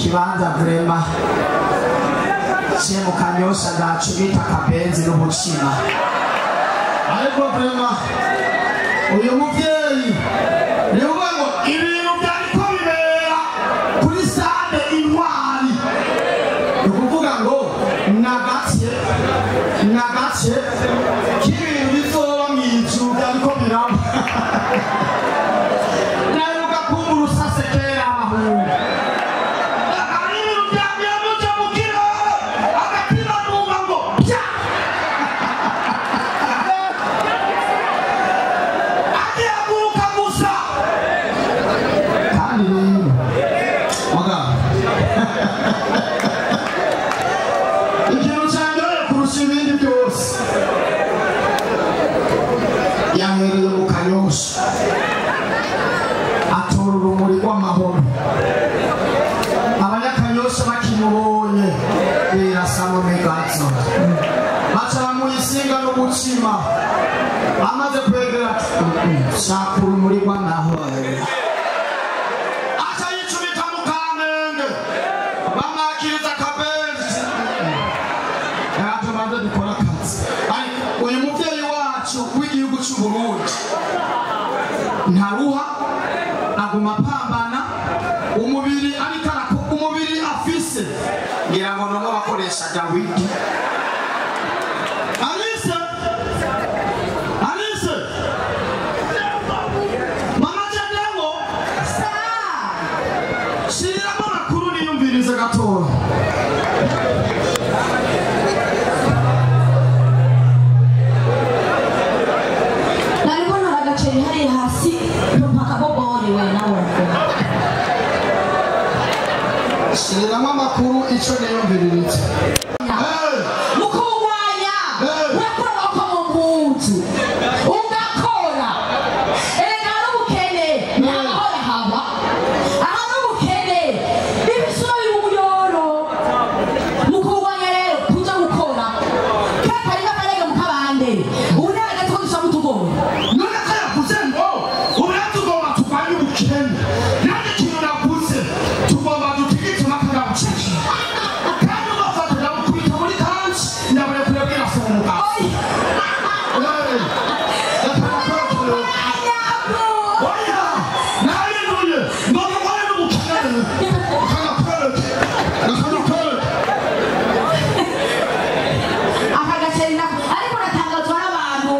Kibanza vrema cye mu Kanyosha ndacubita akabenzi n'ubucima. Ariko vrema uyu muvyeyi nivuga ngo ibintu byariko bibera kuri stade Intwari, ni ukuvuga ngo nagace k'ibintu bizoba mw'ijuru byariko biraba. Naheruka kumva urusase kera abahungu. Hari ibintu byamuja mu kirere, agatima numva ngo pya! Agihaguruka gusa. Kandi rero mugabo ikintu cyanjyoheye kurusha ibindi byose, yahereye mu Kanyosha atora urumuri rw'amahoro. Abanyakanyosha bakimubonye birasa mu migazo, baca bamuyisinga n'ubucima. Amaze kwegera shaka urumuri rw'amahoro, aca yicubita mu Kamenge bamwakiriza akabenzi. Tubanze dukora akazi. Ariko uyu muvyeyi wacu w'igihugu c'u Burundi ntaruha, aguma apambana umubiri, ariko umubiri afise ngira ngo nomwe bakoresha Dawidi. Alice, Alice, mama Jadewo, shiriramo amakuru niyumvirize gatoya. Nariko ntora agaceri hariya hasi mpaka bobori we nawe. Shiriramo amakuru ico niyumviriritse. Mukurwanya urakura amaboko mu mpuzu ugakora. Erega hari ubukene nta mahoro haba, ahari ubukene ibisura biri umuyoro. Mukurwanya rero kuja gukora ka karima karega mu kabande, ubu nta ko dusaba utugori. None ko yavuze ngo ubu tugomba turwanye ubukene, nanjye ikintu navuze tugomba dutegeke bakagabucece, kandi ugafata ndamukubita muri kanshi ndaburekure bwirafunga. Oya, nabinuye ngo mugore n'ubukene kagakwereke nakagakwereke. Aka gaceri nako ariko natangazwa n'abantu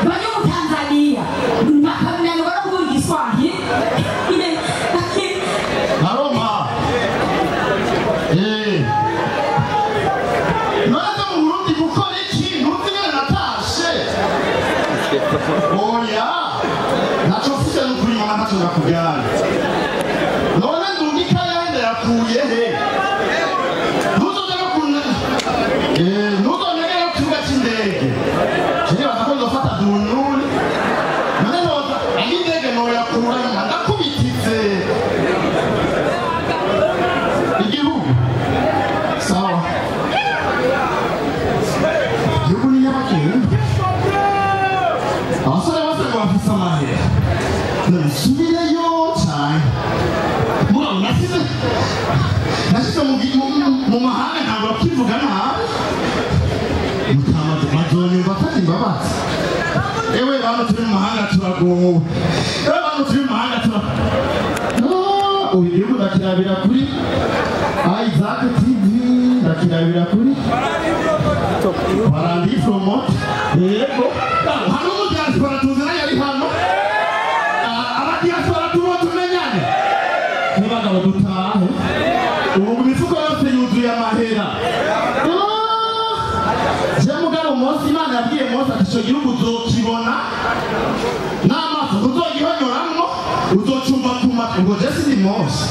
bari mu Tanzania bakamenyerwa no kuvuga Igiswahili. Aroma. None mu Burundi gukora iki? Ntuzi ingene natashe? Oya, ntaco mfise n'ukuri mama, ntaco ndakujyana. None ndungika yahenda yakuye he? Ntuzoze no kun ntuzonegere no ku kibuga c'indege. Je nibaza ko nzofata dununi. None noza aho indege noyakura nyuma ndakubitize. Igihugu sawa, igihugu ni nyabagendwa, abasore bose ngo bafise amahera. None nsubireyo cane mugabo nasize nasize mu mahanga ntabwo bakivuga nabi. Mutama bazonyumva afata imbabazi. Ewe bantu turi mu mahanga turagowe, ewe bantu turi mu mahanga tura. Ah, ubu igihugu ndakirabira kuri Isaac TV, ndakirabira kuri Barandi Promote. Yego, hano mu diaspora tuziranye ari hano. Ah, aba diaspora tubo tumenyane n'abagabo dutahe. Ubu mu mifuko yose yuzuye amahera. Ah, je mugabo Mose, Imana yabwiye Mose ati ico gihugu uzokibona n'amaso, uzogihonyoramwo, uzocumva ku matwi. Ngo je sindi Mose.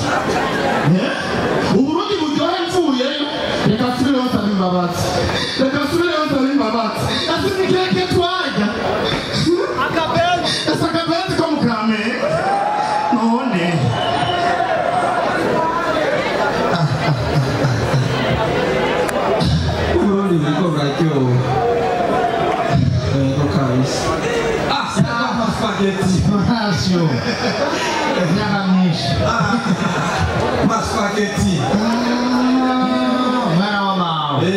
Uburundi buryohe mvuyeyo. Reka nsubireyo nsaba imbabazi, reka nsubireyo nsaba imbabazi. Ese ni keke twarya? Ese akabenzi ko mu Kamenge none? Uburundi buriko buraryoha. Yego kabisa. Ah, spaghetti. Horatio, imyaka myinshi. menshi. Maspaghetti. Mwana wa mawe.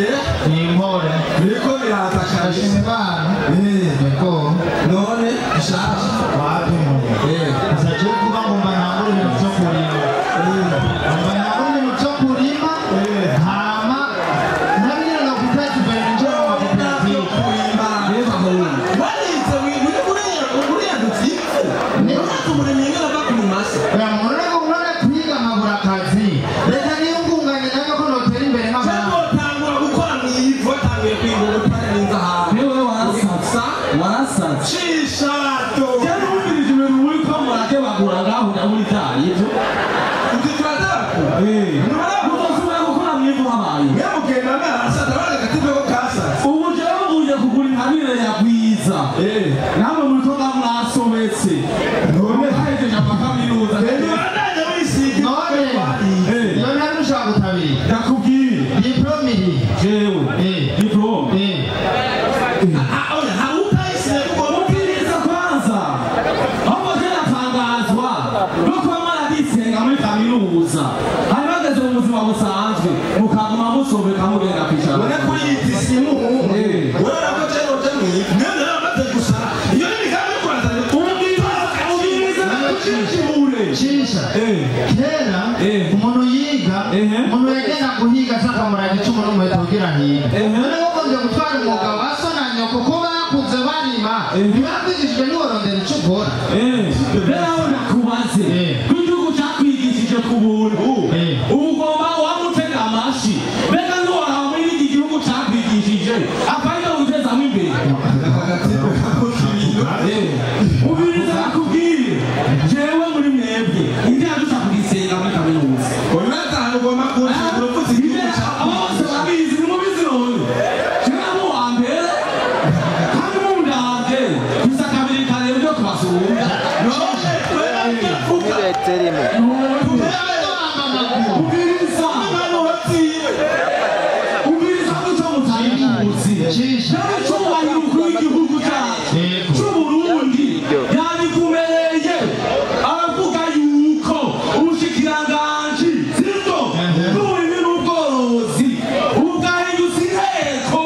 Ni impore. Biriko biraza kabisa. Ndashima Imana. Yego. None ishaje. Wapi mu? Gusa je kuba ngomba ntangure ibintu vyo kurima. Ngomba ntangure ibintu vyo kurima. Hama ntabwira no guteza imbere ninjira mu makoperative. Warize uriyandutse ivu. Urazi umurimyi ingene ava ku mumasa. Oya muntu none kwiga nkabura akazi. Reka niyungunganye nawe ko notera imbere nk'abandi. Cyangwa utangura gukora mu ivu watanguye kwiga ubutare n'inzahabu. Niwe warasatsa warasatsa. Shishato. Cyane wumvirije ibintu muri ko murakebagura ngaho ndabura itayi ibyo. Uti turadaku. Muzosubira gukora mu ivu habaye. Mwe mugenda mwarasatsa baragatipe ko kasatse. Ubu jewe mvuye kugura intabire ya Gwiza. Namwe muri ko ngaho mwasobetse. None Mwahejeje amakaminuza. Ntibandanye wisiga. None iyo ntari ushaka gutabira. Ndakubwiye. Diplome iri. Jewe. Diplome. Oya hari utayisize kuko Ubwiriza kwanza. Ahubwo je natangazwa no kuba mwaradisenga muri kaminuza. Hari bageze mu buzima busanzwe mukaguma musobeka mugenda kwicara. None kuri iyi simu urabona ko cyane uje mu ivu. None naramaze gusara. Iyo ni imigambi yo kurazana. Ubwiriza kucishibure. Shisha. Kera umuntu yiga umuntu yagenda guhiga asakamurana icumu n'umuheto kugira hige. None wogombye gutwara umwuga wa so na nyoko ko bakuze barima ntibakwigishijwe ntiworondera ico ukora. Rero aho nakubaze ko igihugu cakwigishije ku buntu ubu ugomba wamutega amashi mbega ntiworaba muri iki gihugu cakwigishije akanya witezamo imbere. Ubiriza nakubwiye jewe muri mwebwe indi yadusha kugisenga muri kaminuza. Uyu ahantu ugomba kuwushyira urupfutse igihugu cyawe. Abo bose barabizi nimubizi none. Jewe abo wa mbere kandi mundavye gusa kabiri kare byo kubasumba. None twebwe turavuga. Ubiriza Impanuro ziwe. ubiriza guco mutayimuzi. Shisha. Jewe cubahiro umukuru w'igihugu cyacu Yego. c'Uburundi yabikumereye aravuga yuko ubushikiranganji sibwo bw'uburimyi n'ubworozi ubwahindutse inteko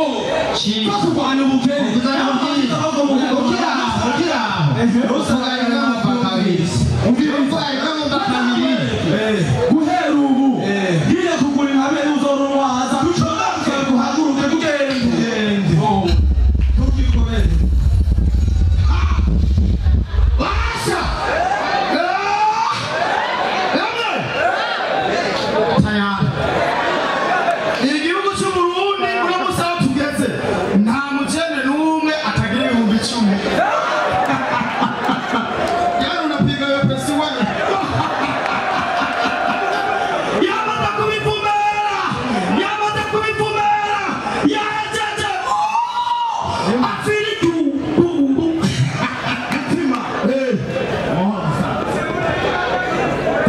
bwo kurwanya ubukene. Ukiri aho ukiri aho uvuga rimwe mumva kabiri. Uvuga rimwe mumva kabiri. Guhera ubu ngiye kugura intabire uzorunwaza guhaguruke tugende. Tukikomere. Basha! Emwe! Tayari. Igihugu cy'Uburundi uno munsi aho tugeze nta mukene n'umwe atagira 10,000. Yaani unapiga wewe pesi wewe. Yamaze kubivumera! Yamaze kubivumera! Yajeje! Afiri du du du. Mutima.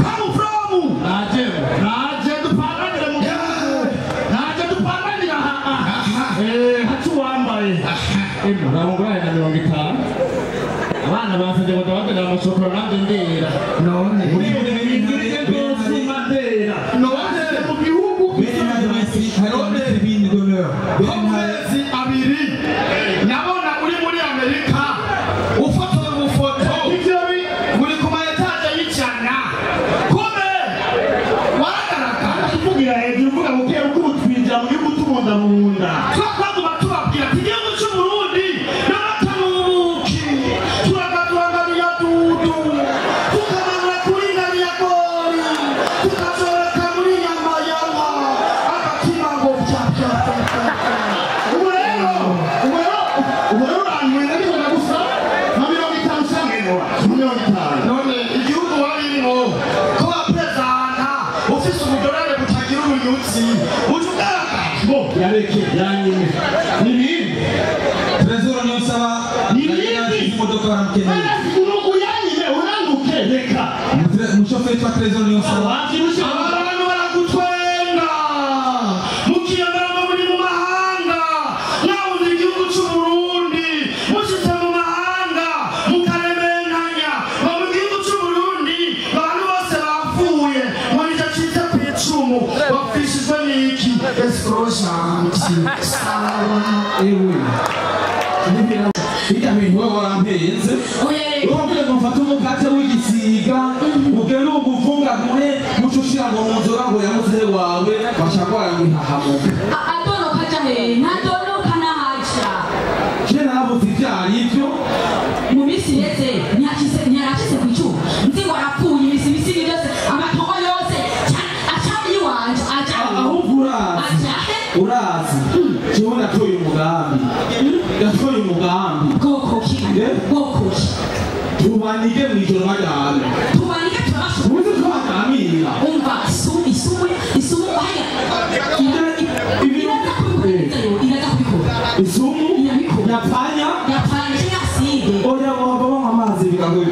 Come from. Naje naje dupanganire mu gihugu. Naje dupanganire aha. Hacu wambaye urabungurane na 50 abana basabye ngo ndabazanire amashokora nanjye ndera None. rwose ndera None mu gihugu Ko mu mezi abiri nabona uri muri Amerika ufotora ubufoto muri ku ma etaje y'ijana kome waragaragara kuvugira hejuru uvuga ngo ugiye uko twinjira mu gihugu tubunda mu nda twaguma tubabwira ati igihugu cy'Uburundi n'amata n'ubuki turagaturangariya dudu tukamanura kuri ngariya gori tukazoreka muri nyama yawa agatima ngo pya pya pya pya. Ubu rero ubu rero ubu rero urantwenga ndiko ndagusa nka 50 canke nka 50. None igihugu warimwo ko baprezanta ufise ubudorare butagira ubunyutsi uca ugaragara bo yareke yanyime n'ibindi Trezor Niyonsaba Ni ibindi. imodoka baramukeneye. Urugu yanyime uranguke reka. Umushoferi witwa Trezor Niyonsaba Wavyibushe abantu baragutwenga mukiyambara ngo muri mu mahanga mwahunze igihugu c'Uburundi mushitse mu mahanga mukarementanya ngo mu gihugu c'Uburundi abantu bose Bijya bintu wowe warampenze. Urambwira ngo mfate umukate w'igisiga ugende uguvungagure muco ushira ngo mu nzora ngo yamuzehe wawe bashagwara ngo ntahamuka. Adonoka aja hehe? Ntadonoka n'ahaja. Je narabuze ivyo arivyo. Mu minsi iheze ntiyaracitse ku icumu. Nzi ngo arapfuye imisi imisigi yose amatongo yose aca iwanje aja. Ahubwo urazi. Urazi. Jewe natoye umugambi. Natoye umugambi. Bwoko ki? Bwoko ki? Tubanige mw'ijoro baryamye. Tubanige turabashobora. Uzi ko baryamira. Umva isumu isumu isumu haya. Iraza kubikora. Iraza kubikora. Isumu yapfanya. Yapfanya cyasige. Oya baba banywa amazi bigakora.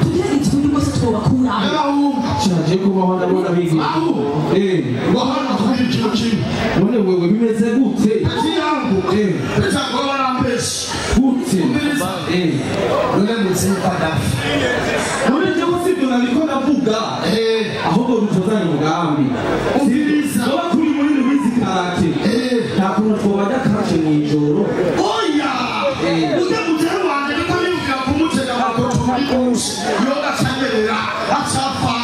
Tugerageze uburyo bwose twobakura. Shaje kubaho ndabona bigira. Wahana tukubwira ikintu kimwe. None wewe bimeze gute? Peti yangu. Peti yangu warambeshe. Gute? None mutsi padafi. None jewe sivyo nariko ndavuga. Ahubwo dutozanye umugambi. Umviriza. Wowe turi muri Louise Karate. Nta kuntu twobajya karate mw'ijoro. Oya! Ujya mutera wanje niko niyumvira kumutega amakoto muri dushe. Yoga acanyerera acapfa.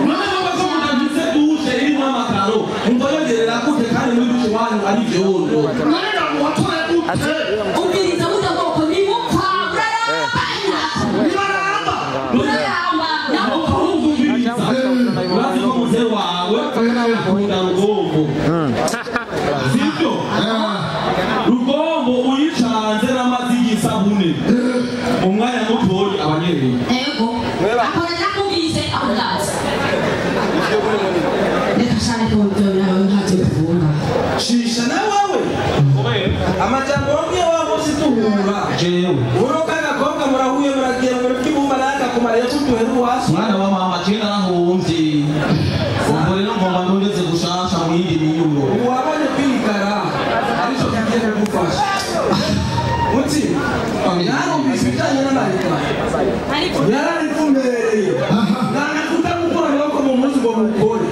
None niba ko mudagize dushe irimo amakaro, umva yongerera gute kandi muri dushe wanyu ari ivyondo. None namuhatore gute? Ubwiriza burya bwoko ntibupfa buraramba nyako. Ntibaramba. Buraramba nyako. Urazi ko muzehe wawe akunda rugombo. Sibyo? Rugombo uyicanze n'amazi y'isabune. Mu mwanya mutoyi abanyereye. Ego. Akora nakubwise akurazi. Reka shane ko nawe ntacyo tuvuga. Shisha na wewe. Amajambo wambwiye wa munsi duhura. Jewe. Uno kagakobwa murahuye muragiye muri kibumba nakakumariye kuduhera uwasi. Mwana wa mama je narahomvye. Ubwo rero ngomba ndondeze gushasha mu yindi miyuro. Wabonye kwigara arico kigiye kugufasha. Muti narumvise ibijanye n'amarika. Yararivumereye. Nanakuta gukura amaboko mu munsi ngo mukore.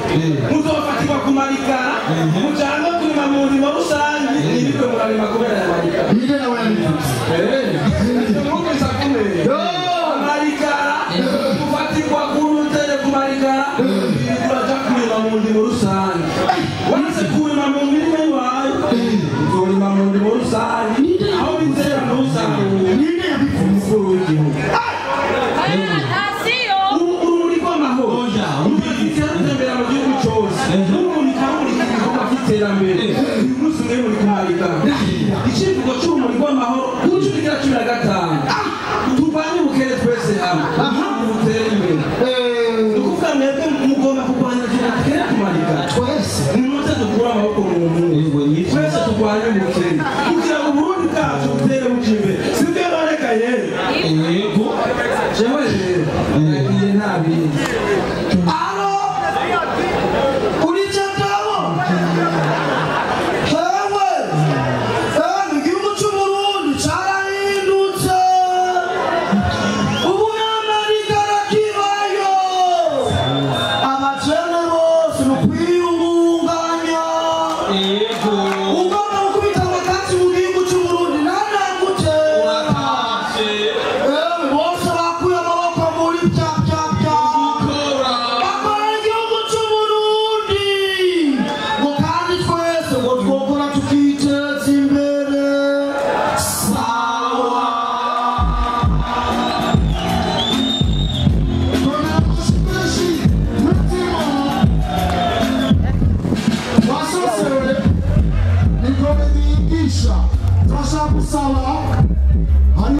Muzofatirwa kumarikara, mujanwe kurima mu ndimo rusange, nibikwe murarima kubera aya marikara. Ninde nawe yabivuze? Mwumvise akomeye. Amarikara, gufatirwa kurutere kumarikara, turaja kurima mu ndimo rusange. Wanse kurima mu mirima iwawe, uzorima mu ndimo rusange, aho bizera ntuzarure. Ninde yabivuze? Umukuru w'igihugu. Urumuri rw'amahoro rutembera mu gihugu cyose. Urumurika rumurika ibikorwa by'iterambere. Uyu munsi umwe muri kumarikara. Icyivugo cy'urumuri rw'amahoro ku 2015. Turwanye ubukene twese hamwe. Igihugu butere imbere. Ni ukuvuga mwebwe mugomba kurwanya ubukene kumarikara. Twese. Nimuze dukure amaboko mu mpuzu. Twese turwanye ubukene. Kugira ngo Uburundi bwacu butere buja imbere. Sibyo none Kayeri? Yego. Jewe rero nagiye nta bindi.